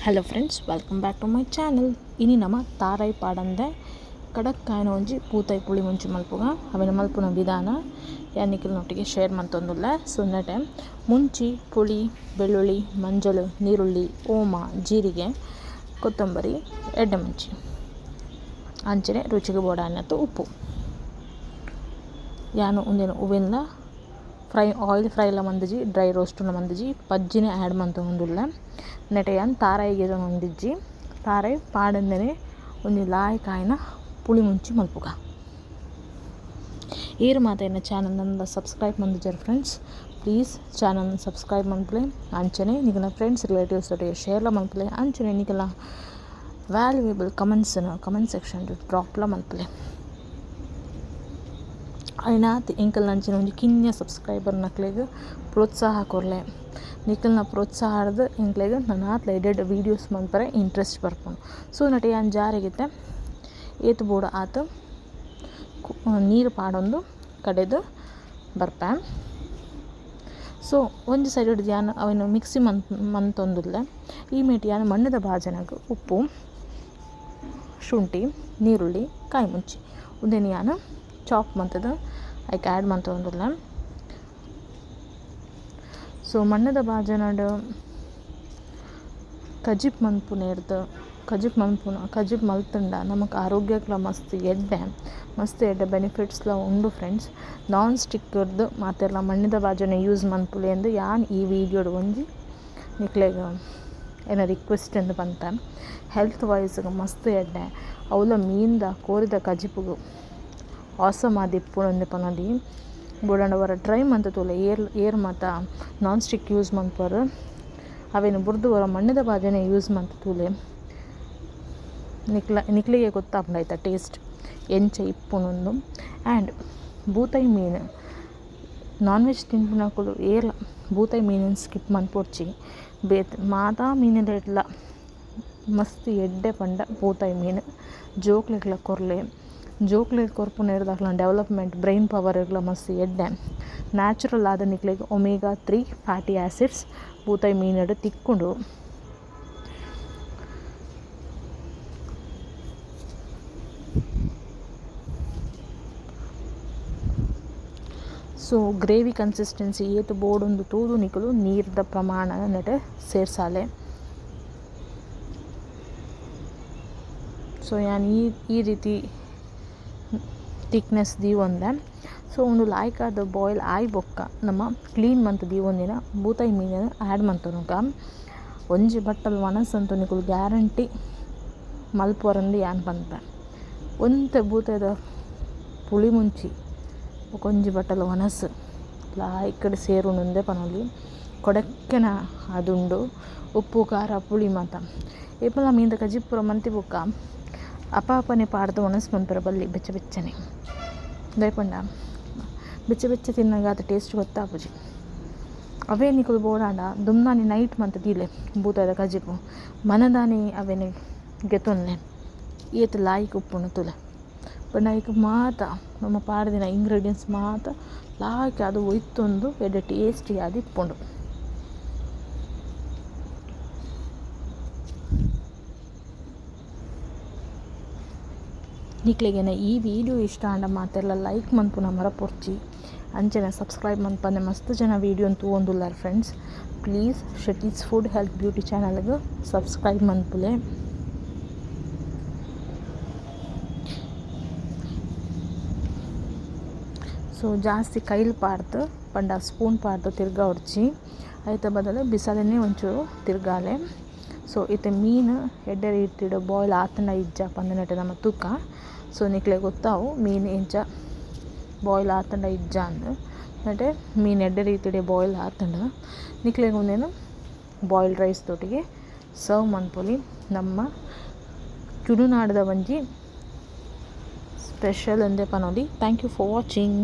Hello friends, welcome back to my channel. ಇನಿ ನಮ ತಾರೈ ಪಾಡಂದೆ ಕಡಕ್ಕಾಯನ ಒಂಜಿ ಪೂತೈ ಪುಳಿ ಮುಂಚಿ ಮಲ್ಪುಗ ಅವೆನ ಮಲ್ಪುನ ವಿಧಾನ ಯಾನ್ ನಿಕಲ್ನೊಟ್ಟಿಗೆ ಶೇರ್ ಮಂತೊಂದುಲ್ಲೆ. ಸೊ ನೆಟೆ ಮುಂಚಿ, ಪುಳಿ, ಬೆಳ್ಳುಳ್ಳಿ, ಮಂಜಲ್, ನೀರುಳ್ಳಿ, ಓಮ, ಜೀರಿಗೆ, ಕೊತ್ತಂಬರಿ, ಎಡ್ಡೆ ಮುಂಚಿ, ಅಂಚನೆ ರುಚಿಗೆ ಬೋಡಾಯಿನತ್ ಉಪ್ಪು. ಯಾನು ಉಂದೆನ್ ಉವೆನ್ಲ ಫ್ರೈ ಆಯಿಲ್ ಫ್ರೈಲ ಮಂದಿಜಿ, ಡ್ರೈ ರೋಸ್ಟ್ ಮಂದಿಜಿ, ಪಜ್ಜಿನೆ ಆ್ಯಡ್ ಮಂತೊಂದುಲ್ಲೆ. ನೆಟೆ ಯಾನ್ ತಾರಾಯಿ ಗೆತೊಂದಿಜ್ಜಿ. ತಾರಾಯಿ ಪಾಡಂದನೆ ಒಂಜಿ ಲಾಯ್ಕ್ ಆಯಿನ ಪುಳಿ ಮುಂಚಿ ಮಲ್ಪುಗ. ಈರ್ ಮಾತ ಎನ್ನ ಚಾನಲ್ ಸಬ್ಸ್ಕ್ರೈಬ್ ಮಂದಿಜರ್ friends, please channel subscribe ಮನ್ಪುಲೆ. ಅಂಚನೆ ನಿಕಲ್ನ ಫ್ರೆಂಡ್ಸ್, ರಿಲೇಟಿವ್ಸ್ ಒಟ್ಟಿಗೆ ಶೇರ್ಲ ಮನ್ಪುಲೆ. ಅಂಚನೆ ನಿಕಲ್ನ valuable comments comment section ಡ್ರಾಪ್ಲ ಮನ್ಪುಲೆ. ಆಯ್ನಾತ್ ಎಂಕಲ್ನಂಚಿನ ಒಂಜಿ ಕಿನ್ಯ ಸಬ್ಸ್ಕ್ರೈಬರ್ ನಕ್ಲೆಗ್ ಪ್ರೋತ್ಸಾಹ ಕೊರ್ಲೆ. ನಿಕಲ್ನ ಪ್ರೋತ್ಸಾಹದ ಎಂಕ್ಲೆಗ್ ನನಾತ್ಲ ಎಡ್ಡೆಡ್ಡೆ ವೀಡಿಯೋಸ್ ಮನ್ಪರೆ ಇಂಟ್ರೆಸ್ಟ್ ಬರ್ಪುಂಡು. ಸೊ ನೆಟೆ ಯಾನ್ ಜಾರಿಗಿತ್ತೆ ಏತ್ ಬೋಡು ಆತ್ ನೀರು ಪಾಡೊಂದು ಕಡೆದು ಬರ್ಪೆ. ಸೊ ಒಂಜಿ ಸೈಡ್ ಯಾನ್ ಅವೆನ್ ಮಿಕ್ಸಿ ಮಂತೊಂದುಲ್ಲೆ. ಈ ಮೇಟ್ ಯಾನ್ ಮಣ್ಣುದ ಬಾಜನಗ್ ಉಪ್ಪು, ಶುಂಠಿ, ನೀರುಳ್ಳಿ, ಕಾಯಿ ಮುಂಚಿ ಉಂದೆನ್ ಯಾನ್ ಚಾಪ್ ಮಂತುದು ಐಕ್ ಆ್ಯಡ್ ಮಂತೊಂದುಲ್ಲೆ. ಸೊ ಮಣ್ಣುದ ಬಾಜನಡ್ ಕಜಿಪ್ ಮನ್ಪುನೆರ್ದ್, ಕಜಿಪ್ ಮನ್ಪುನ ಕಜಿಪ್ ಮಲ್ತುಂಡ ನಮಕ್ ಆರೋಗ್ಯಕ್ಲ ಮಸ್ತ್ ಎಡ್ಡೆ, ಮಸ್ತ್ ಎಡ್ಡೆ ಬೆನಿಫಿಟ್ಸ್ಲ ಉಂಡು ಫ್ರೆಂಡ್ಸ್. ನಾನ್ ಸ್ಟಿಕ್ಕರ್ದು ಮಾತೆರ್ಲ ಮಣ್ಣುದ ಬಾಜನ ಯೂಸ್ ಮನ್ಪುಲೆ ಅಂದ್ ಯಾನ್ ಈ ವೀಡಿಯೋಡ್ ಒಂಜಿ ನಿಕ್ಲೆಗ್ ಎನ್ನ ರಿಕ್ವೆಸ್ಟ್ ಅಂದ್ ಪಂತೆ. ಹೆಲ್ತ್ ವೈಸ್ ಮಸ್ತ್ ಎಡ್ಡೆ. ಅವ್ಲ ಮೀನ್ದ ಕೋರಿದ ಕಜಿಪುಗು ಆಸಮ್ ಆದಿಪ್ಪುಂಡು ಅಂದ್ ಪನೊಲಿ. ಬೋಡಾಂಡ ಒರ ಟ್ರೈ ಮಂತ್ ತೂಲೆ. ಏರ್ ಏರ್ ಮಾತ non stick use ಮನ್ಪುವರ್, ಅವೆನ್ ಬುರ್ದು ಒರ ಮಣ್ಣುದ ಬಾಜನ ಯೂಸ್ ಮಂತ್ ತೂಲೆ. ನಿಕ್ಲೆಗೆ ಗೊತ್ತಾಪುಂಡು ಐತ ಟೇಸ್ಟ್ ಎಂಚ ಇಪ್ಪುಂಡು. ಆ್ಯಂಡ್ ಬೂತಾಯಿ ಮೀನು, ನಾನ್ ವೆಜ್ ತಿನ್ಪುನಕುಲು ಏರ್ಲ ಬೂತಾಯಿ ಮೀನುನ್ ಸ್ಕಿಪ್ ಮನ್ಪೊಡ್ಚಿ. ಬೇತೆ ಮಾತಾ ಮೀನುಲೆಡ್ಲ ಮಸ್ತ್ ಎಡ್ಡೆ ಪಂಡ ಬೂತಾಯಿ ಮೀನು. ಜೋಕ್ಲೆಗ್ಲ ಕೊರ್ಲೆ. ಜೋಕ್ಲೆಗ್ ಕೊರ್ಪುನೆರ್ದ್ ಅಕ್ಲೆನ ಡೆವಲಪ್ಮೆಂಟ್, ಬ್ರೈನ್ ಪವರ್ಗ್ಲ ಮಸ್ತ್ ಎಡ್ಡೆ. ನ್ಯಾಚುರಲ್ ಆದ್ ನಿಕ್ಲೆಗ್ omega 3 fatty acids ಬೂತಾಯಿ ಮೀನುಡ್ ತಿಕ್ಕುಂಡು. So gravy consistency ಏತ್ ಬೋಡುಂದು ತೂದು ನಿಕುಲು ನೀರ್ದ ಪ್ರಮಾಣ ನೆಟೆ ಸೇರ್ಸಾಲೆ. ಸೊ ಯಾನ್ ಈ ಈ ರೀತಿ ತಿಕ್ನೆಸ್ ದೀವೊಂದೆ. ಸೊ ಉಂದು ಲಾಯ್ಕಾದ್ ಬಾಯ್ಲ್ ಆಯಿ ಬೊಕ್ಕ ನಮ ಕ್ಲೀನ್ ಮಂತ್ ದೀವೊಂದಿನ ಬೂತಾಯಿ ಮೀನುನ್ ಆ್ಯಡ್ ಮಂತೊನುಗ. ಒಂಜಿ ಬಟ್ಟಲ್ ವನಸ್ ಅಂತು ನಿಕುಲು ಗ್ಯಾರಂಟಿ ಮಲ್ಪುವರಂದ್ ಯಾನ್ ಪನ್ಪೆ. ಒಂತೆ ಬೂತಾಯಿದ ಪುಳಿ ಮುಂಚಿ ಬೊಕ ಒಂಜಿ ಬಟ್ಟಲ್ ವನಸ್ ಲಾಯ್ಕಡ್ ಸೇರುಂಡುಂದೆ ಪನೊಲಿ. ಕೊಡಕ್ಕೆನ ಆದುಂಡು ಉಪ್ಪು, ಖಾರ, ಪುಳಿ ಮಾತ. ಏಪಲ ಮೀನ್ದ ಕಜಿಪು ಪೂರ ಮಂತಿ ಬೊಕ್ಕ ಅಪ ಅಪನೆ ಪಾಡ್ದ್ ವನಸ್ ಮನ್ಪೆರೆ ಬಲ್ಲಿ ಬೆಚ್ಚ ಬೆಚ್ಚನೆ. ದಾಯೆ ಪಂಡ ಬೆಚ್ಚ ಬೆಚ್ಚ ತಿನ್ನಗ ಆತ ಟೇಸ್ಟ್ ಗೊತ್ತಾಪುಜಿ. ಅವೇ ನಿಕುಲು ಬೋಡಾಂಡ ದುಮ್ನಾನಿ ನೈಟ್ ಮಂತ್ ದೀಲೆ ಬೂತಾಯಿದ ಕಜಿಪು, ಮನದಾನಿ ಅವೆನ್ ಗೆತೊನ್ಲೆ, ಏತ್ ಲಾಯ್ಕ್ ಉಪ್ಪುಂಡು ತೂಲೆ. ಪಂಡ ಐಕ್ ಮಾತ ನಮ ಪಾಡ್ದಿನ ಇಂಗ್ರೀಡಿಯೆಂಟ್ಸ್ ಮಾತ ಲಾಯ್ಕ್ ಆದ್ ಒಯ್ತೊಂದು ಎಡ್ಡೆ ಟೇಸ್ಟಿ ಆದ್ ಇಪ್ಪುಂಡು. ನಿಕ್ಲೆಗೆನ ಈ ವೀಡಿಯೋ ಇಷ್ಟ ಆಂಡ ಮಾತೆರ್ಲ ಲೈಕ್ ಮನ್ಪುನ ಮರಪೊರ್ಚಿ. ಅಂಚನೆ ಸಬ್ಸ್ಕ್ರೈಬ್ ಮನ್ಪಂದೆ ಮಸ್ತ್ ಜನ ವೀಡಿಯೋನ್ ತೂವೊಂದುಲ್ಲೆರ್ friends. Please Shetty's food health beauty ಚಾನಲ್ಗ್ subscribe ಮನ್ಪುಲೆ. So ಜಾಸ್ತಿ ಕೈಲ್ ಪಾಡ್ದ್ ಪಂಡ ಸ್ಪೂನ್ ಪಾಡ್ದ್ ತಿರ್ಗಾವೊಡ್ಚಿ. ಐತ ಬದಲು ಬಿಸಲೆನೆ ಒಂಚೂರು ತಿರ್ಗಾಲೆ. ಸೊ ಇತ್ತೆ ಮೀನು ಎಡ್ಡೆ ರೀತಿಡ್ ಬಾಯ್ಲ್ ಆತ್ಂಡ ಇಜ್ಜ ಪಂದ್ ನಮ ತೂಕ. ಸೊ ನಿಕ್ಲೆಗ್ ಗೊತ್ತಾವು ಮೀನು ಎಂಚ ಬಾಯ್ಲ್ ಆತ್ಂಡ ಇಜ್ಜ ಅಂದ್. ನೆಟೆ ಮೀನು ಎಡ್ಡೆ ರೀತಿಡ್ ಬಾಯ್ಲ್ ಆತ್ಂಡ ನಿಕ್ಲೆಗ್ ಉಂದೆನ್ ಬಾಯ್ಲ್ಡ್ ರೈಸ್ ದೊಟ್ಟಿಗೆ ಸರ್ವ್ ಮನ್ಪೊಲಿ. ನಮ್ಮ ತುಳುನಾಡ್ದ ಒಂಜಿ ಸ್ಪೆಷಲ್ ಅಂದೆ ಪನೊಲಿ. Thank you for watching.